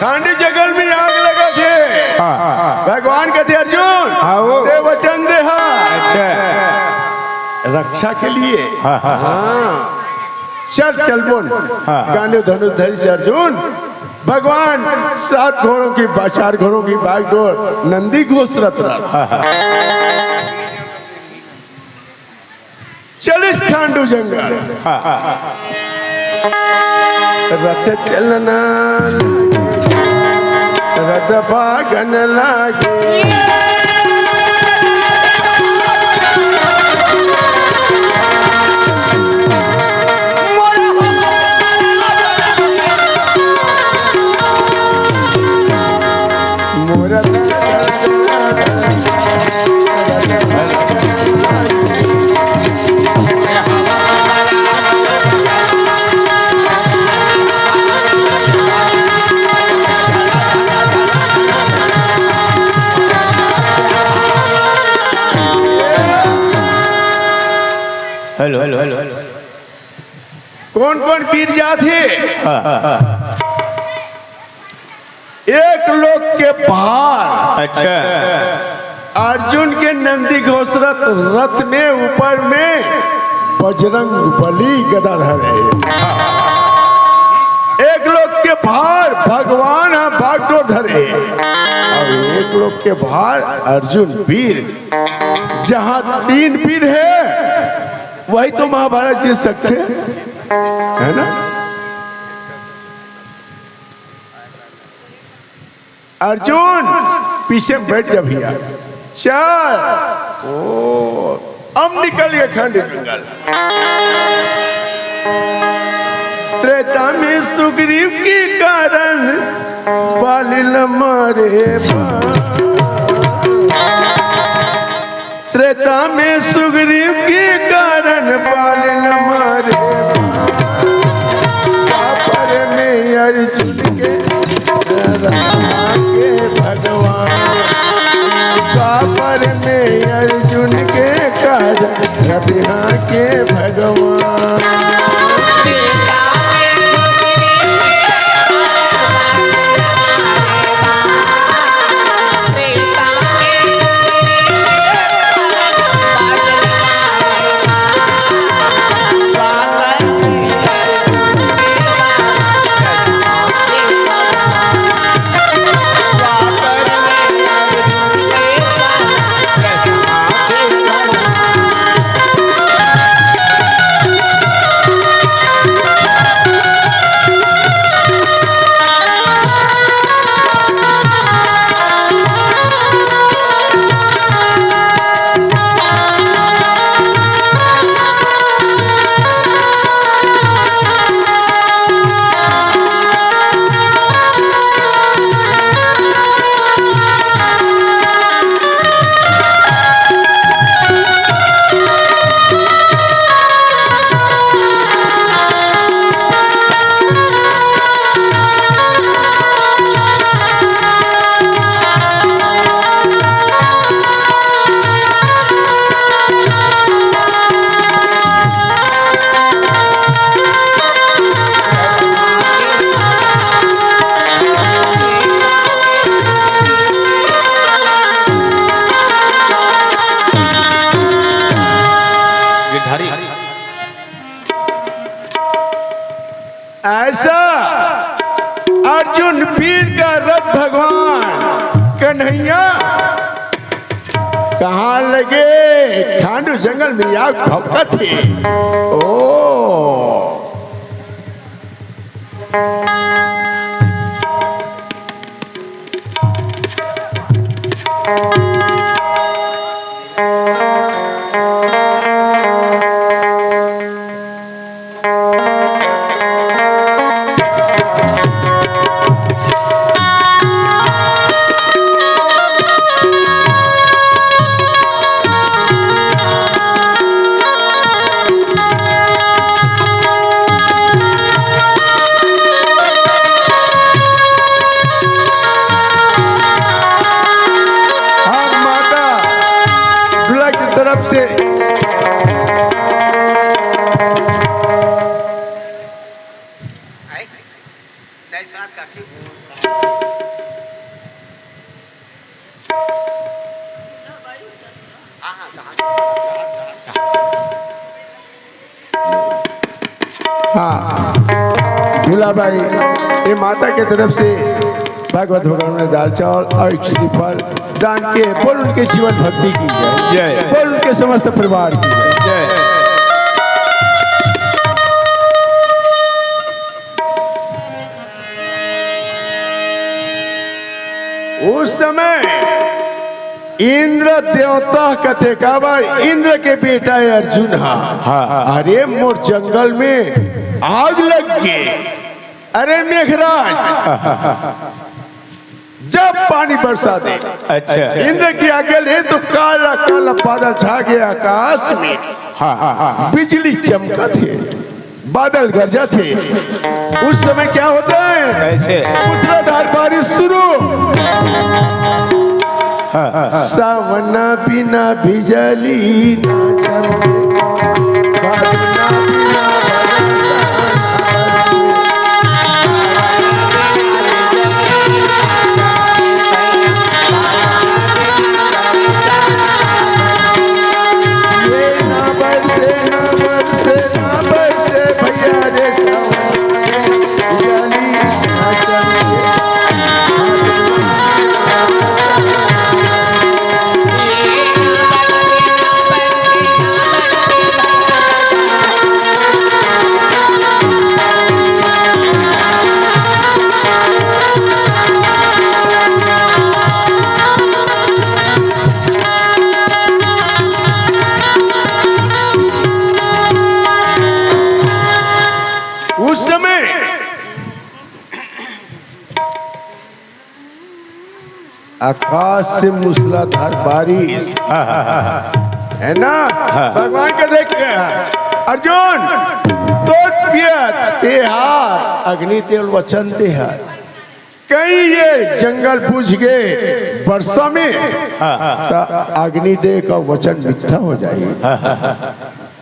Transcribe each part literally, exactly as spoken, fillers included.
खांडू जंगल में आग लगा थे। हाँ। भगवान कहते, "अर्जुन, हाँ, वो। ते वचन दे हा।" अच्छा। रक्षा के लिए। हाँ, हाँ, हाँ। हाँ। चल, चल बोल। हाँ, हाँ। गांडीव धनुष धरिस अर्जुन। भगवान सात घोड़ों की बा-, चार घोड़ों की बागडोर नंदी घोष रथ रहा। हाँ, हाँ। चलिस खांडू जंगल। हाँ। रथ चलना लागे, रथ भागन लागे। मोर हेलो, हेलो, हेलो, हेलो। कोन कोन वीर जात हे? हाँ। एक लोक के भार। अच्छा। अर्जुन के नंदी घोष रथ, रथ में ऊपर में बजरंग बली गदा धरे। एक लोक के भार भगवान ह बागडोर धरे। अउ एक लोक के भार अर्जुन वीर। जहाँ तीन वीर हे, वही तो महाभारत जीत सकथे, है ना? अर्जुन, पीछे में बैठ जा भैया। चल। ओ, अब निकल गए खांडू जंगल। त्रेता में सुग्रीव के कारण बाली ल मारे बा। त्रेता में सुग्रीव के कारण बाली ल मारे। द्वापर में अर्जुन के रक्षा के भगवान। द्वापर में अर्जुन के कारण रक्षा के भगवान। गिरधारी। ऐसा अर्जुन वीर का रथ भगवान कन्हैया कहाँ लगे? खांडू जंगल में आग भभकत हे। ओ। हम माता दुर्गा की तरफ से हाँ, दुलाबाई, ये माता के तरफ से भागवत भगवान में दाल चावल और एक श्रीफल दान किए। बोल उनके जीवन भक्ति की जय। जय। बोल उनके समस्त परिवार की जय। जय। उस समय इंद्र देवता कथे, काबर इंद्र के बेटा है अर्जुन। हाँ, हाँ। अरे मोर जंगल में आग लग गे। अरे मेघराज, जब पानी बरसा दे। अच्छा। इंद्र की आज्ञा ले तो काला काला बादल छा गया आकाश में। हाँ, हाँ, हाँ। बिजली चमकत हे, बादल गरजत हे। उस समय क्या होता है? कैसे? मूसलाधार बारिश शुरू। हाँ, हाँ, हाँ। सावन बिना बिजली ना चमके, बादल बिना उस समय आकाश से मूसलाधार बारिश, है ना? भगवान के देख के, अर्जुन, तोर पिया तेहार अग्नि तेल वचन तेहार। कई ये जंगल बुझ गे बरसा में, त अग्निदेव का वचन मिथ्या हो जाही।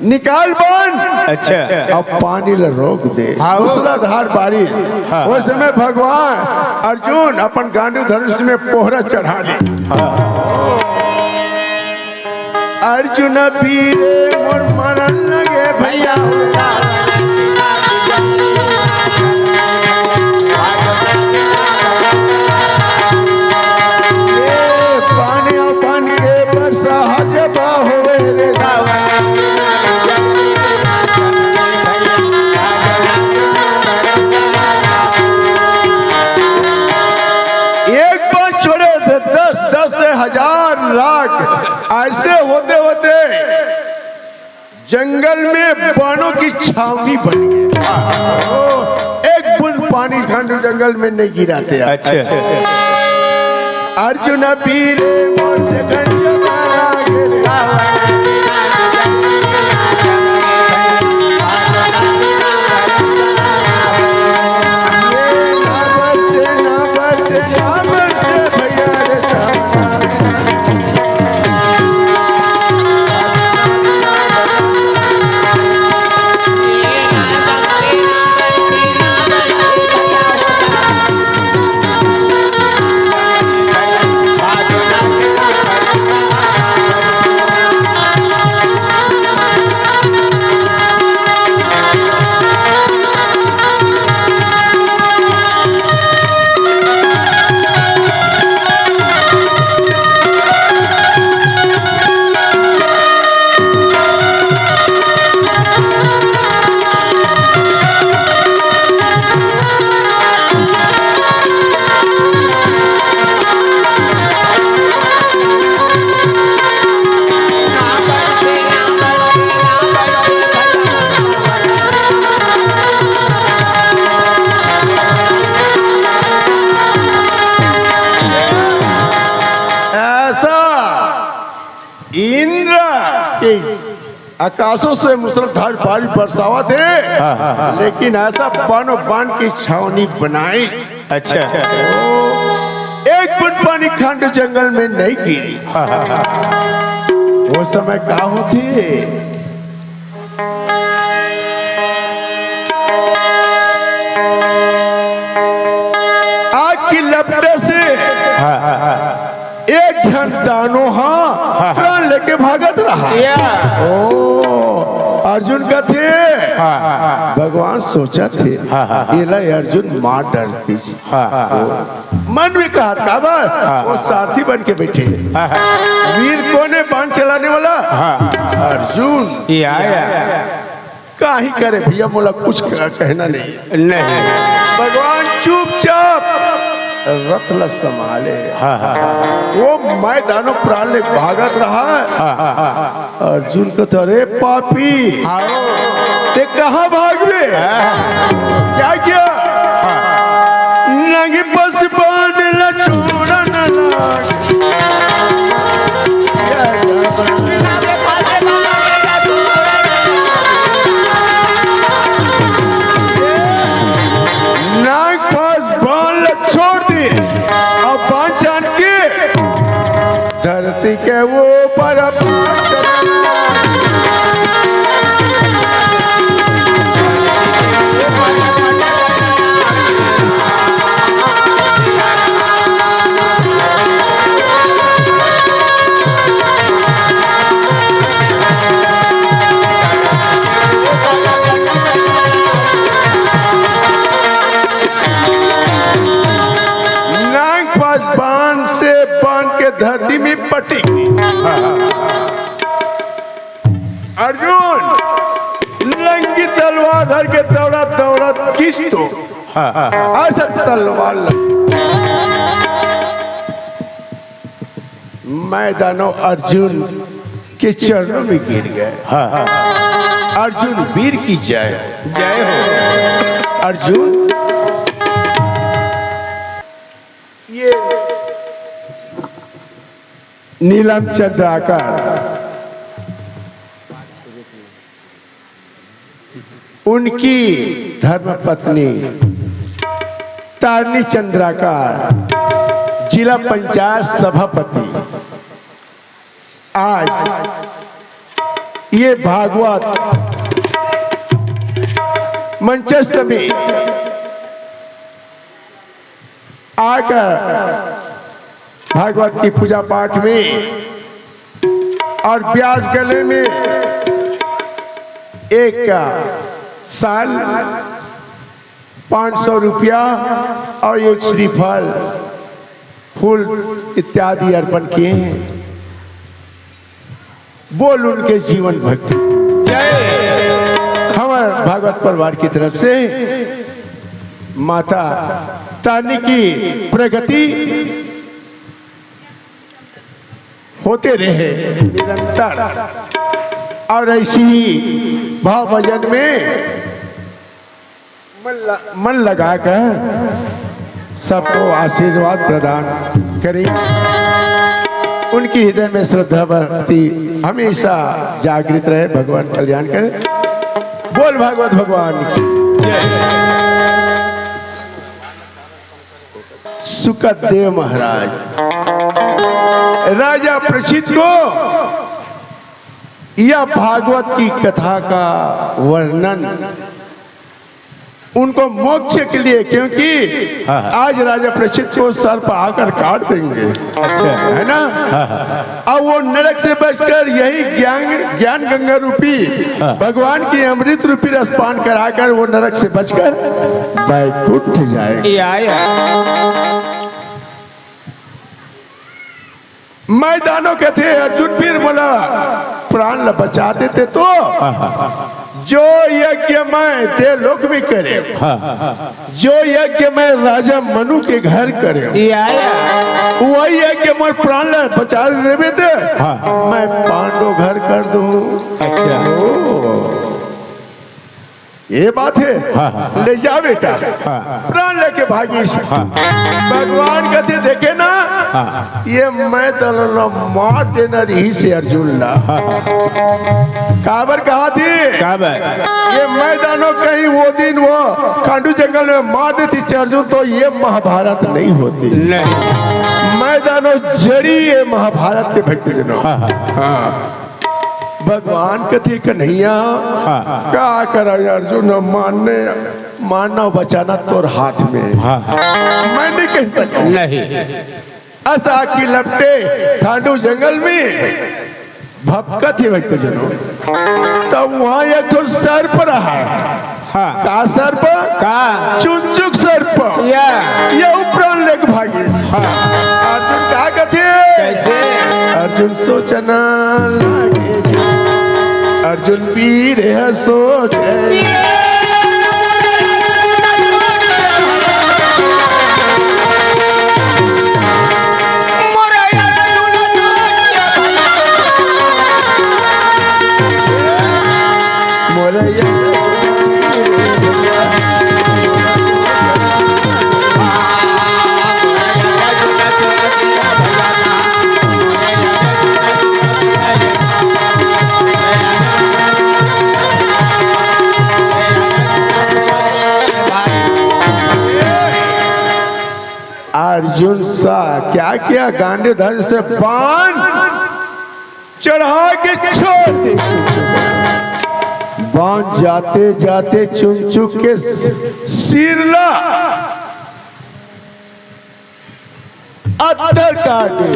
निकाल बाण। अच्छा। अब पानी ल रोक दे। हाँ। मूसलाधार बारिश। हाँ। उस समय भगवान अर्जुन अपन गांडीव धनुष में पोहरा चढ़ा ले। हाँ। अर्जुन पीरे मोर मरन लगे भैया। ये पानी अपन के बरसा हजबा होवे रे। एक बार छोड़े थे दस, दस से हजार, लाख, ऐसे होते होते जंगल में बाणों की छावनी बन गई। एक बूंद पानी खांडू जंगल में नहीं गिराते आप। अच्छा। अर्जुन पीरे मोर जगन मारा गिरे। ये ना बरसे, ना बरसे, ना बरसे भैया रे। ऐसा इंद्र के आकाशों से मूसलाधार बारिश बरसावत हे, हाँ, हाँ, हाँ। लेकिन ऐसा बाणों बाण की छावनी बनाई। अच्छा। एक बूंद पानी खांडू जंगल में नहीं गिरी। हाँ, हाँ, हाँ। वो समय का होथे? आग की लपटे से हाँ, हाँ, हाँ। एक झन दानो हा हाँ, हाँ। प्राण ले के भागत रहा। या। ओ, अर्जुन कथे, हाँ। भगवान सोचथे, हाँ, हाँ, हाँ। एला अर्जुन मार डरतिस। हाँ, हाँ। मन में कहत, काबर? हाँ। वो सारथी बन के बैठे। हाँ, हाँ। वीर कौन है बाण चलाने वाला? हाँ। अर्जुन। या, या। काहीं करे भैया, मोला कुछ कह-, कहना नहीं। नहीं। भगवान चुपचाप रथ ला संभाले। हाँ, हाँ। वो मैं दानो प्राण ले भागत रहा। हाँ, हाँ, हाँ। अर्जुन कथे, "अरे पापी, हाँ। ते कहाँ भागबे?" हाँ। क्या किया? हाँ। नंगी पस बाण ला छोड़न लाग। नाग पास बाण ला छोड़ दी। अब बाण जान के धरती के ऊपर नाग पास बाण से बाण के धरती में पटक। अर्जुन नंगी तलवार धर के दौड़ा दौड़ा किस तो। हाँ। ऐसा तलवार लग। मैं दानो अर्जुन के चरणों में गिर गए। हाँ। अर्जुन वीर की जय। जय हो। अर्जुन, ये नीलम चंद्राकर, उनकी धर्म पत्नी तारनी चंद्राकर, जिला पंचायत सभापति, आज ये भागवत मंचस्थ में आकर भागवत की पूजा पाठ में और ब्यास गले में एक साल, पाँच सौ रुपया और एक श्रीफल, फूल इत्यादि अर्पण किए हैं। बोल उनके जीवन भक्ति। जय। हमर भागवत परिवार की तरफ से माता तारनी की प्रगति होते रहे निरंतर, और ऐसी ही भाव भजन में मन ल-, मन लगाकर सबको आशीर्वाद प्रदान करें। उनकी हृदय में श्रद्धा भक्ति हमेशा जागृत रहे। भगवान कल्याण करें। बोल भागवत भगवान की जय। सुखदेव महाराज, राजा परीक्षित को यह भागवत की कथा का वर्णन उनको मोक्ष के लिए, क्योंकि हाँ, हाँ। आज राजा परीक्षित को सर्प आकर काट देंगे। अच्छा। है ना? हाँ, हाँ। अब वो नरक से बचकर यही ज्ञान, ज्ञान गंगा रूपी हाँ। भगवान की अमृत रूपी रसपान कराकर वो नरक से बचकर बैकुंठ जाएंगे। या, या। मैं दानो कथे, अर्जुन फिर मोला प्राण ल बचा देते तो। हाँ, हाँ। जो यज्ञ मैं देवलोक में करे, हाँ। जो यज्ञ मैं राजा मनु के घर करे, या, या। वही यज्ञ मोर प्राण ल बचा देबे ते, हाँ। मैं पांडव घर कर दूं। अच्छा। ओ। ये बात है। हाँ, हाँ। ले जा बेटा। हाँ। प्राण लेके भागिस। हाँ। भगवान कथे, देखे ना, हाँ। ये मैं दानो ल मार देना रहिस हे अर्जुन ला। हाँ, हाँ। काबर कहाथे? काबर? ये मैं दानो कहीं वो दिन वो खांडू जंगल में मार देतिस अर्जुन तो ये महाभारत नहीं होती। नहीं। मैं दानो जड़ी ये महाभारत के भक्त जनों। हाँ, हाँ। हाँ। भगवान कथे, कन्हैया, हाँ। का करा अर्जुन, मानने, मानना बचाना तोर हाथ में। हाँ, हाँ। मैं नहीं कह सकता। नहीं। असा कि लपटे खांडू जंगल में भपकत हे भक्तजनों। तब वहाँ एक ठो सर्प रहा। हाँ। का सर्प? का? चुनचुक सर्प। या। ये प्राण लेके भागे। हाँ। अर्जुन का कथे? कैसे? अर्जुन सोचना लागे, अर्जुन पीर है सोचे। अर्जुन सा क्या किया? गांडीव धनुष से बाण चढ़ा के छोड़ दे। बाण जाते जाते चुनचुक के सिर ला अत्तर काट दे।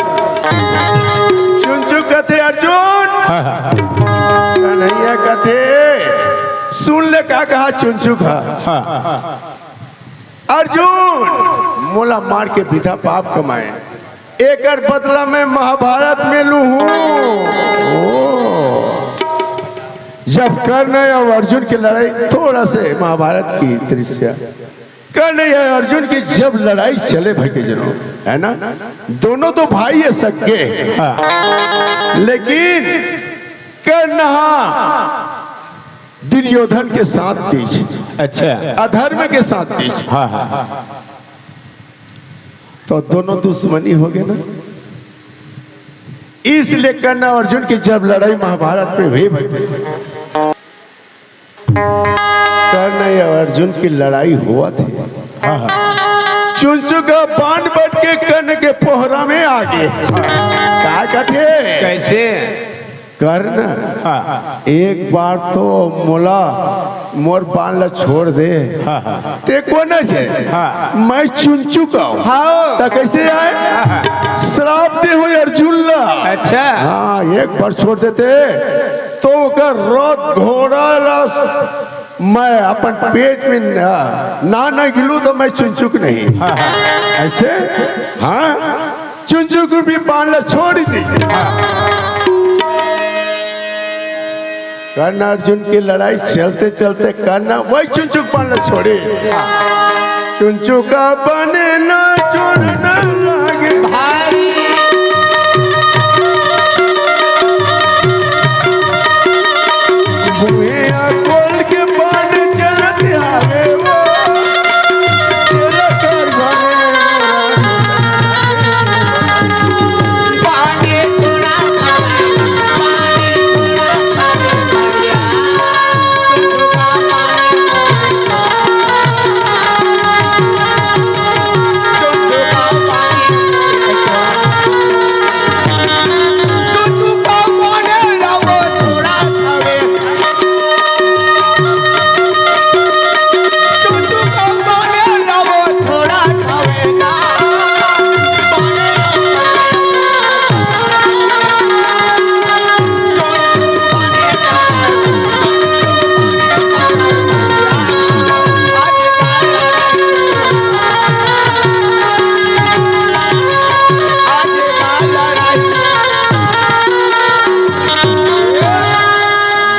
चुनचुक कथे, "अर्जुन।" हाँ, हाँ। कन्हैया कथे, "सुन ले का कहा चुनचुक हा।" हाँ। "अर्जुन, मोला मार के बिधा पाप कमाए, एकर बदला मैं महाभारत में लूहूं।" ओ। जब कर्ण और अर्जुन की लड़ाई, थोड़ा से महाभारत की दृश्य, कर्ण या अर्जुन की जब लड़ाई चले भक्तजनों, है ना, दोनों तो भाई है सगे, हाँ। लेकिन कर्ण हा दुर्योधन के साथ दीस, अच्छा। अधर्म के साथ दीस, हाँ, हाँ। तो दोनों दुश्मनी हो गए ना। इसलिए कर्ण अर्जुन की जब लड़ाई महाभारत में हुई भक्तजनों, कर्ण या अर्जुन की लड़ाई होवत हे। हाँ, हाँ। चुनचुक का बाण बट के कर्ण के पोहरा में आ गे। का कथे? कैसे? कर्ण, हाँ। एक बार तो मोला, मोर बाण ला छोड़ दे। हाँ, हाँ। ते कोन अस? हाँ। मैं चुनचुक हंव। हाँ। त कैसे आय? हाँ, हाँ। श्राप दे हों अर्जुन ला। अच्छा। हाँ, एक बार छोड़ देते तो ओकर रथ घोड़ा ला मैं अपन पेट में ना, ना, ना गिलूं तो मैं चुनचुक नहीं। हाँ, हाँ। ऐसे? हाँ? चुनचुक भी बाण ला छोड़ दी। हाँ। कर्ण अर्जुन की लड़ाई चलते चलते कर्ण वही चुनचुक बाण ला छोड़े। हाँ। चुनचुका बने ना छोड़ना लागे। भाई। भुइयां खोल के बाण चलत आवे वो। चला कर घरे।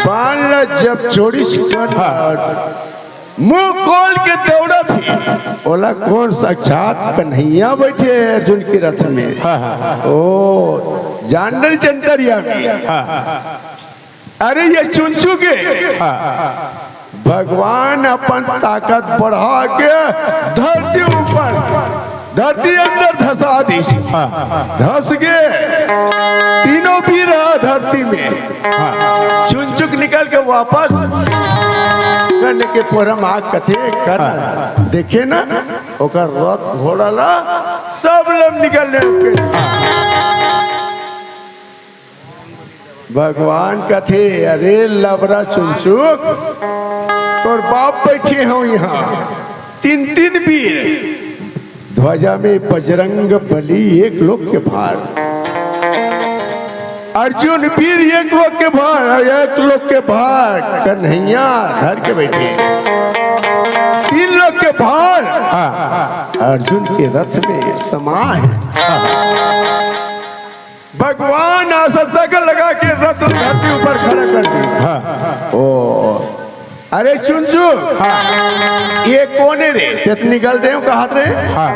बाण ला जब छोड़िस कर्ण, हाँ। मुंह खोल के दौड़त हे। ओला कोन? साक्षात कन्हैया बैठे हे अर्जुन के रथ में। हाँ, हाँ। ओ, जान डरे अंतर्यामी। हाँ, हाँ। अरे ये चुनचुक हे। हाँ। भगवान अपन ताकत बढ़ा के धरती ऊपर, धरती अंदर धसा दिस। हाँ। धस के तीनों वीर धरती में। हाँ। चुनचुक निकल के वापस कर्ण के पोहरा में आके कथे, कर्ण, हाँ। देखे ना, ओकर रथ घोड़ा ला सब लोग निकल ले। भगवान कथे, "अरे लबरा चुनचुक, तोर बाप बैठे हों इहाँ, तीन तीन वीर, ध्वजा में बजरंग बली, एक लोक के भार।" अर्जुन वीर एक लोक के भार, एक लोक के भार कन्हैया धर के बैठे, तीन लोक के भार। हाँ। अर्जुन के रथ में समा है। भगवान आसन तक लगा के रथ धरती ऊपर खड़ा कर दी। हाँ। ओ, अरे सुन सुन। हाँ। ये कोन हे रे? तें तो निकल दे कहत रहे। हाँ।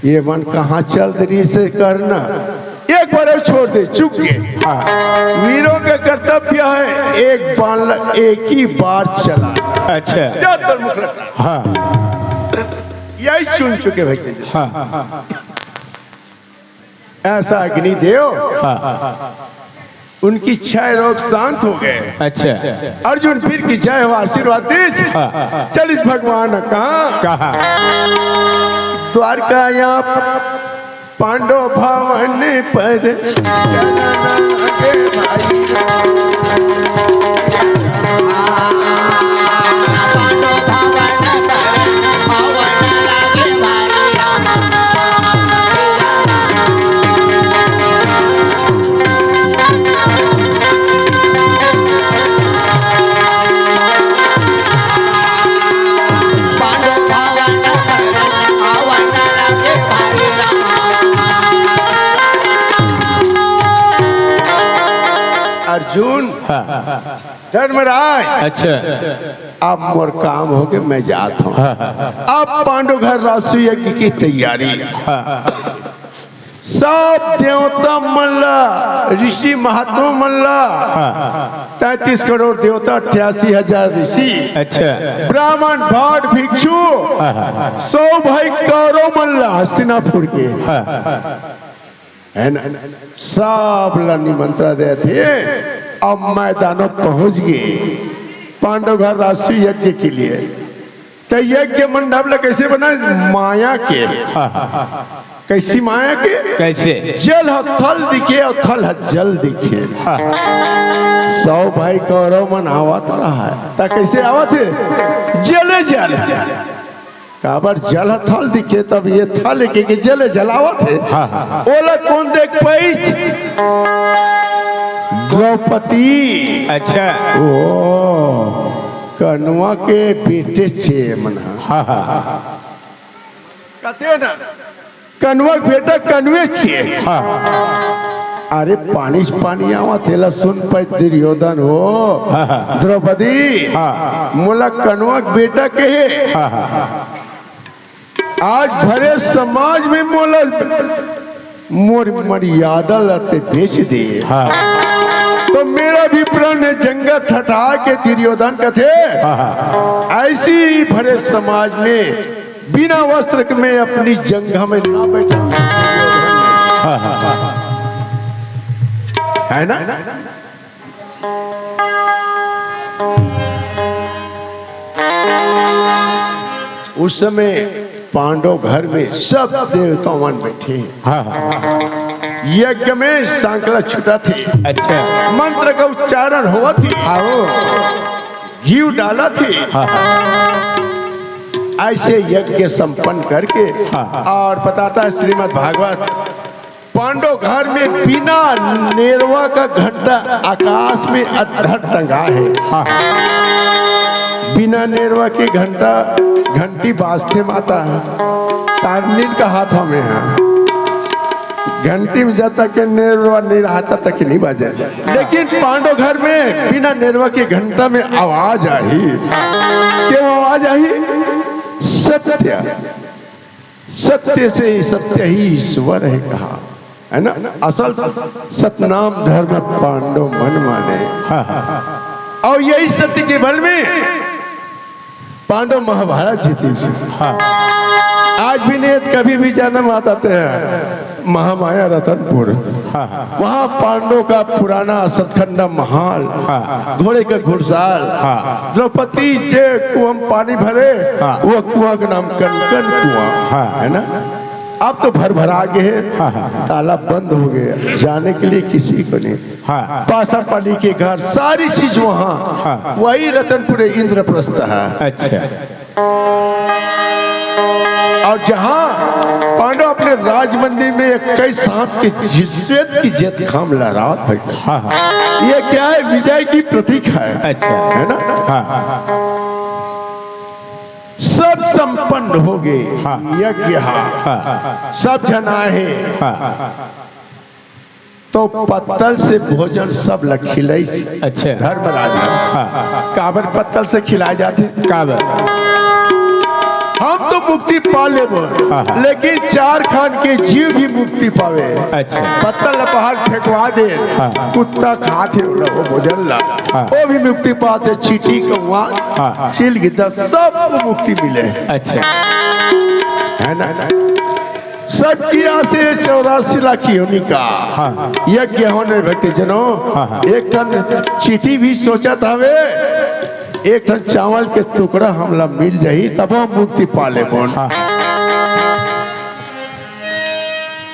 ये मन कहाँ चल दे रही से करना, एक बार अउ छोड़ दे, चुक गे। हाँ। वीरों का कर्तव्य है एक बाण, एक ही बार चला। अच्छा। जा तोर मुख रख। हाँ। यही सुन चुके भाई। हाँ। ऐसा अग्निदेव, हाँ। उनकी क्षय रोग शांत हो गए। अच्छा। अर्जुन वीर की जय हो, आशीर्वाद दीज। हाँ। चलिस भगवान कहाँ? कहाँ? द्वारका या पांडव भवन पर। अर्जुन, हाँ। धर्मराज, अच्छा। अब मोर काम हो गे, मैं जात हँव। हाँ, हाँ। अब पांडव घर रासु यज्ञ की तैयारी। हाँ। सब देवता मन ला, ऋषि महात्मा मन ला, हाँ। तैंतीस करोड़ देवता, अट्ठासी हजार ऋषि, अच्छा। ब्राह्मण, भट, भिक्षु, हाँ, हाँ। सौ भाई कौरव मन ला हस्तिनापुर के। हाँ। है ना? सब ला निमंत्रण देथे। अब मैदानों पहुंच गे पांडव घर रासु यज्ञ के लिए। त यज्ञ मंडप ला कैसे बनाए? माया के। हाँ, हाँ, हाँ। कैसी माया के? कैसे? जल ह थल दिखे अउ थल ह जल दिखे। हाँ। सौ भाई कौरव मन आवत रहा है, त कैसे आवत हे? जले जल। काबर जल ह थल दिखे, तब ये थल के, के जले जल आवत हे। हाँ, हाँ। ओला कोन देख पाइस? द्रौपदी। अच्छा। ओ, कनवा के बेटेच हे ये मन ह। हाँ, हाँ। कथे ना, कनवा के बेटा कनवेच हे। हाँ। अरे पानी से पानी आवत हे, एला सुन पाइस दुर्योधन हो। हाँ, हाँ। द्रौपदी, हाँ। मोला कनवा के बेटा कहे। हाँ, हाँ। आज भरे समाज में मोला, मोर मर्यादा ला तें बेच दे। हाँ। तो मेरा भी प्रण जंगा ठठा के दुर्योधन कथे। हाँ, हाँ। ऐसी भरे समाज में बिना वस्त्र के मैं अपनी जंघा में ना बैठा। हाँ, हाँ, हाँ। है ना? उस समय पांडव घर में सब देवता मन बैठे हैं। हाँ, हाँ। यज्ञ में सांकला छुटत हे। अच्छा। मंत्र का उच्चारण होवत हे। हाँ, हो। घीव डालत हे। हाँ, हाँ। ऐसे यज्ञ संपन्न करके हाँ। और बताता है श्रीमद भागवत, पांडव घर में बिना नेरवा का घंटा आकाश में अधर टंगा है। हाँ। बिना नेरवा के घंटा, घंटी बाजथे माता, तारनील का हाथ में है। घंटी में जब तक के नेरवा नहीं रहा, तब तक के नहीं बाजे। लेकिन पांडव घर में बिना नेरवा के घंटा में आवाज आही। क्यों आवाज आही? सत्य। सत्य से ही सत्य ही ईश्वर है कहा, है ना? असल सतनाम धर्म पांडव मन माने। हाँ, हाँ। और यही सत्य के बल में पांडव महाभारत जीते जी। हाँ। आज भी नहीं, कभी भी जाना माता ते महामाया रतनपुर। हाँ, हाँ। वहाँ पांडव का पुराना सतखंडा महल, हाँ। घोड़े का घुड़साल, हाँ। द्रौपदी जे कुआं में पानी भरे, हाँ। वो कुआं का नाम कनकन कुआं, हाँ। है ना? अब तो भर भरा गए हैं, हाँ, हाँ। ताला बंद हो गया, जाने के लिए किसी को नहीं। हाँ। पासा पाली के घर, सारी चीज वहाँ, हाँ। वही रतनपुर इंद्रप्रस्थ है। अच्छा। और जहाँ पांडव राज मंदिर में इक्कीस हाथ के श्वेत की जैतखाम लहरात भइया। हाँ, हाँ। ये क्या है? विजय की प्रतीक है। अच्छा। है ना? हाँ। सब संपन्न हो गए। हाँ। यज्ञ हा। हाँ। सब झन आए हे। हाँ। तो पत्तल से भोजन सब ल खिलइस। अच्छा। धर्मराज ह। हाँ। काबर पत्तल से खिलाए जाथे? काबर? हम तो मुक्ति पा लेबो, हाँ, हाँ। लेकिन चार खान के जीव भी मुक्ति पावे। अच्छा। पत्तल ल बाहर फेंकवा दे, हाँ। कुत्ता खाथे ओला, वो भोजन ला, हाँ। वो भी मुक्ति पाथे। चींटी, कौवा, हाँ। चील, गिद्ध, सबको मुक्ति मिले। अच्छा। है ना? सबकी आशीष चौरासी लाख योनि का। हाँ। यज्ञ होने, भक्तजनों, हाँ, हाँ। एक ठन चींटी भी सोचत हवे, एक ठन चावल के टुकड़ा हमला मिल जाही, तब हम मुक्ति पा लेबोन। हाँ।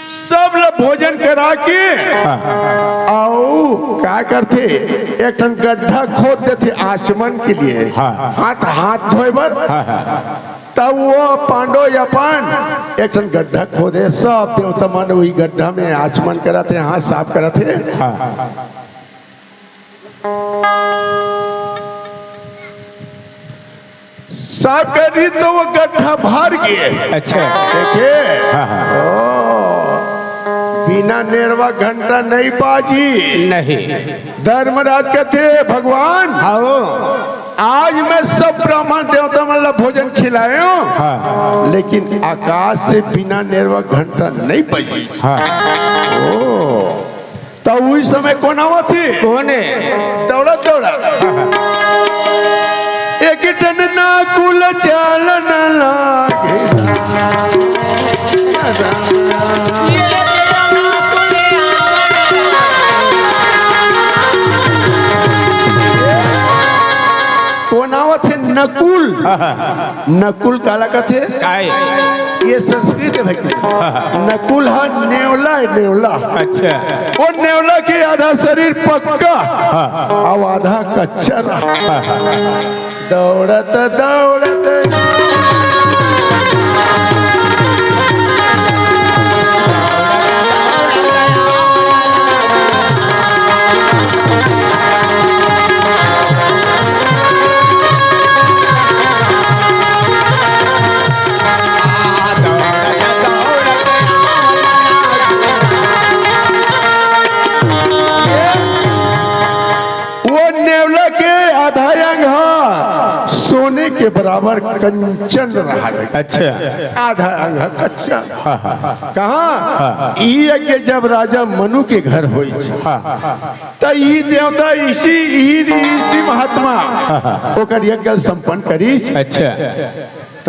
सब ल भोजन करा के, हाँ। अउ का करथे, एक ठन गड्ढा खोद देथे आचमन के लिए। हाँ। हाथ, हाथ धोए बर। हाँ, हाँ। तब वो पांडव अपन एक ठन गड्ढा खोदे, सब देवता मन वही गड्ढा में आचमन करत हे, हाथ साफ करत हे। हाँ। साफ करी तो वो गड्ढा भर गए। अच्छा। देखे? हाँ, हाँ। ओ, बिना नेरवा घंटा नहीं बाजी। नहीं। धर्मराज कहते, "भगवान, हाँ। आज मैं सब ब्राह्मण देवता मन ला भोजन खिलायो, हाँ। लेकिन आकाश से बिना नेरवा घंटा नहीं बजी।" हाँ। ओ, त उही समय कोन आवत हे? कोन हे? दौड़त, दौड़त। एक ठन नकुल चालन लागे। कोन आवत हे? नकुल। नकुल काला कथे? काय? ये संस्कृत हे भाई। नकुल हा नेवला हे, नेवला। अच्छा। वो नेवला के आधा शरीर पक्का, हाँ। अउ आधा कच्चा रहा। हाँ। दौड़त, दौड़त। वो नेवला के आधा अंग हा सोने के बराबर कंचन रहा। अच्छा। आधा अंग हा कच्चा। हाँ, हाँ, हाँ। कहाँ? हाँ। ई यज्ञ जब राजा मनु के घर होई, हाँ। त ई देवता, इसी, ई ऋषि महात्मा, हाँ, हाँ। ओकर यज्ञ संपन्न करीस। अच्छा। त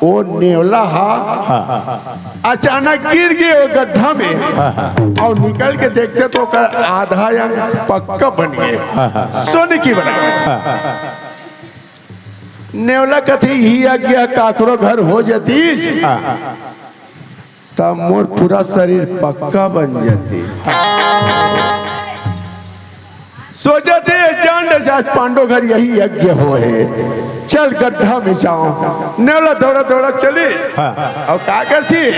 ओ नेवला हा, हाँ। अचानक गिर गए वो गड्ढा में, हाँ, हाँ। अउ निकल के देखते तो ओकर आधा अंग पक्का बन गए, हाँ, हाँ। सोने की बराबर। हाँ। नेवला कथे, "ही यज्ञ काकरो घर हो जतीस, हाँ। त मोर पूरा शरीर पक्का बन जती।" सोचत हे, "चंड, आज पांडो घर यही यज्ञ होहे, चल गड्ढा में जाओ।" नेवला दौड़ा दौड़ा चली। हाँ। अउ का करती?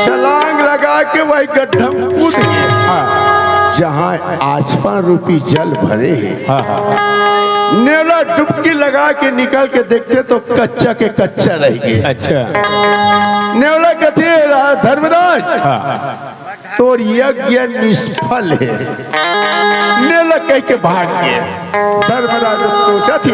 छलांग लगा के वही गड्ढा में कूद गए, हाँ। जहाँ आचमन रूपी जल भरे हे। हाँ, हाँ। नेवला डुबकी लगा के निकल के देखते तो कच्चा के कच्चा रह गए। अच्छा। नेवला कथे, "रा-, धर्मराज, हाँ। तोर यज्ञ निष्फल हे।" नेवला कह के भाग गए। धर्मराज सोचत हे,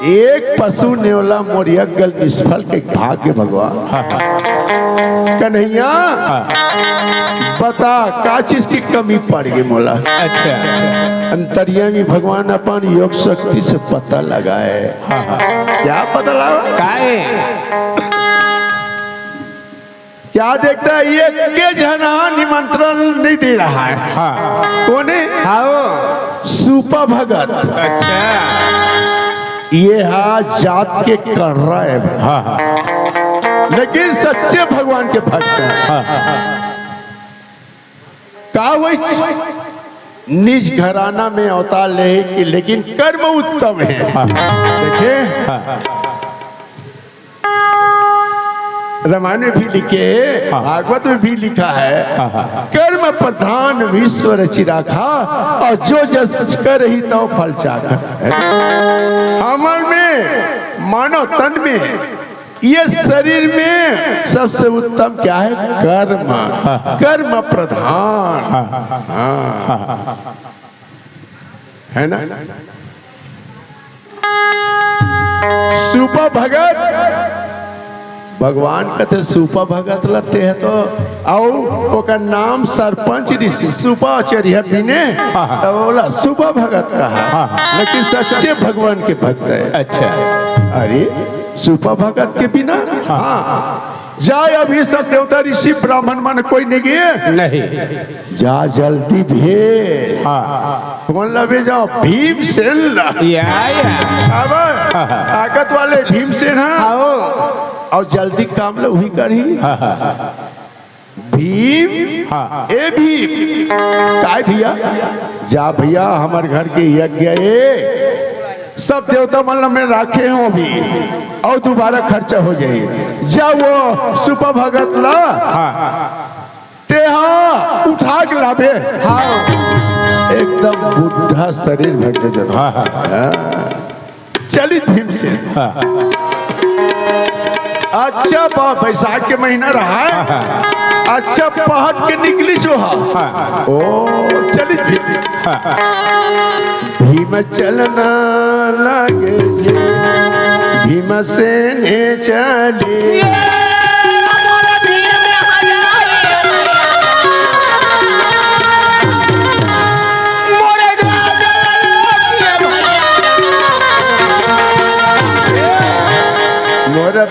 एक पशु नेवला मोर यज्ञ निष्फल के भाग गे भगवान। हाँ, हाँ। कन्हैया, हाँ। बता, का चीज की कमी पड़ गई मोला? अच्छा। अंतर्यामी भगवान अपन योग शक्ति से पता लगाए। हाँ, हाँ। क्या पता लगा? काय? क्या देखता है, ये के झन हा निमंत्रण नहीं दे रहा है। हाँ। कोने? हाँ, वो। सूपा भगत। अच्छा। ये हा जात के कड़रा है भाई। हाँ, हाँ। लेकिन सच्चे भगवान के भक्त है। हाँ, हाँ। का वही निज घराना में अवतार ले कि, लेकिन कर्म उत्तम है। हाँ। देखे? हाँ। रामायण में भी लिखे, हाँ। भागवत में भी लिखा है, हाँ, हाँ। कर्म प्रधान विश्व रचि राखा, और जो जस करही तव फल चाखा। हमर में, मानव तन में, ये शरीर में सबसे उत्तम क्या है? कर्म। हाँ, हाँ। कर्म प्रधान। हाँ, हाँ। हाँ। है ना? सूपा भगत, भगवान कथे सूपा भगत ला तेह तो, अउ ओकर नाम सरपंच ऋषि सूपा चरिहा बिने, हाँ, हाँ। तब बोला सूपा भगत कहा। हाँ, हाँ। लेकिन सच्चे भगवान के भक्त है। अच्छा। अरे, सूपा भगत के बिना? हाँ। हाँ। जाय अभी सब देवता ऋषि ब्राह्मण मन कोई नहीं गए? नहीं। जा जल्दी भेज। हाँ। कौन ला भेजव? भीमसेन ला। या, या। अब हाँ, हाँ। ताकत वाले भीमसेन, हाँ। हाँ, हो। अउ जल्दी काम ला उही करही। हाँ, हाँ। भीम, हाँ। ए भीम, काय भैया? जा भैया, हमर घर के यज्ञ ए, सब देवता मन ला मैं राखे हूँ अभी, अउ दोबारा खर्चा हो जाही। जा वो सूपा भगत ला, हाँ। तेहा उठा के लाबे। हाँ। एकदम बुढ़ा शरीर भर के जब। हाँ, हाँ। हाँ। चलित भीमसेन। हाँ। अच्छा, ब-, बैसाख के महीना रहा है। हाँ, हाँ। अच्छा, पहट के निकलिस ओ हा। हाँ। ओ, चलित भीम। हाँ। भीम चलना लागे जे, भीमसेन चली। मोर भैया।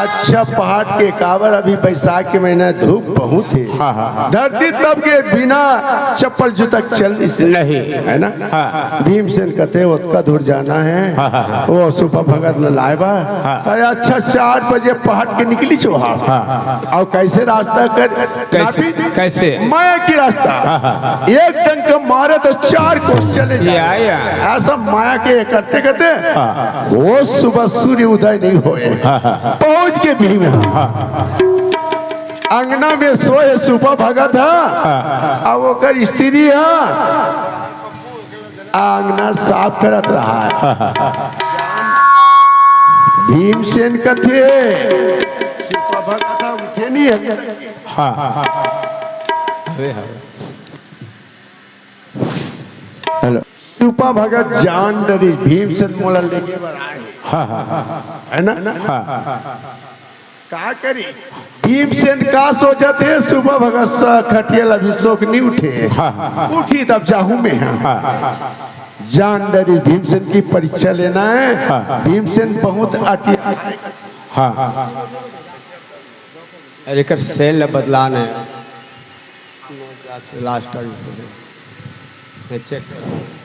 अच्छा, पहाट के काबर अभी बैसाख के महीना धूप बहुत है। हाँ, हाँ, हाँ। धरती तब के बिना चप्पल जूता के चल नहीं सकते। नहीं। है ना? हाँ। भीमसेन कथे, "ओतका दूर जाना है।" हाँ, हाँ, हाँ। वो सूपा भगत ला लाए बा। हाँ। तो अच्छा, चार बजे पहाट के निकलिस ओ हा। हाँ। अउ कैसे रास्ता कर, कैसे? नापी? कैसे? माया के रास्ता। हाँ, हाँ, हाँ। एक डंक मारे तो चार कोस चले जाए। या, या। ऐसा माया के करते करते हाँ। वो सुबह सूर्य उदय नहीं होए। हाँ, हाँ, हाँ। पहुंच के भीम। हाँ। अंगना में सोए सूपा भगत ह, हाँ। अउ ओकर स्त्री ह, अंगना साफ करत रहा है। हाँ, हाँ। भीमसेन कथे, सूपा भगत ह, उठे नहीं है। हाँ, हाँ, हाँ। अरे हाँ। हेलो। सूपा भगत जान डरिस, भीमसेन मोला लेगे बर आए। हाँ, हाँ, हाँ। है ना? हाँ। का करी? भीमसेन का सोचत हे, सूपा भगत स-, खटिया ला भी सोक नहीं उठे। हाँ, हाँ। उठी तब जाहूं मैं। हाँ। जान डरिस, भीमसेन की परीक्षा लेना है। हाँ। भीमसेन बहुत अटिया। हाँ। अरे, एकर सेल ला बदलाना है। लास्ट टाइम से। मैं चेक कर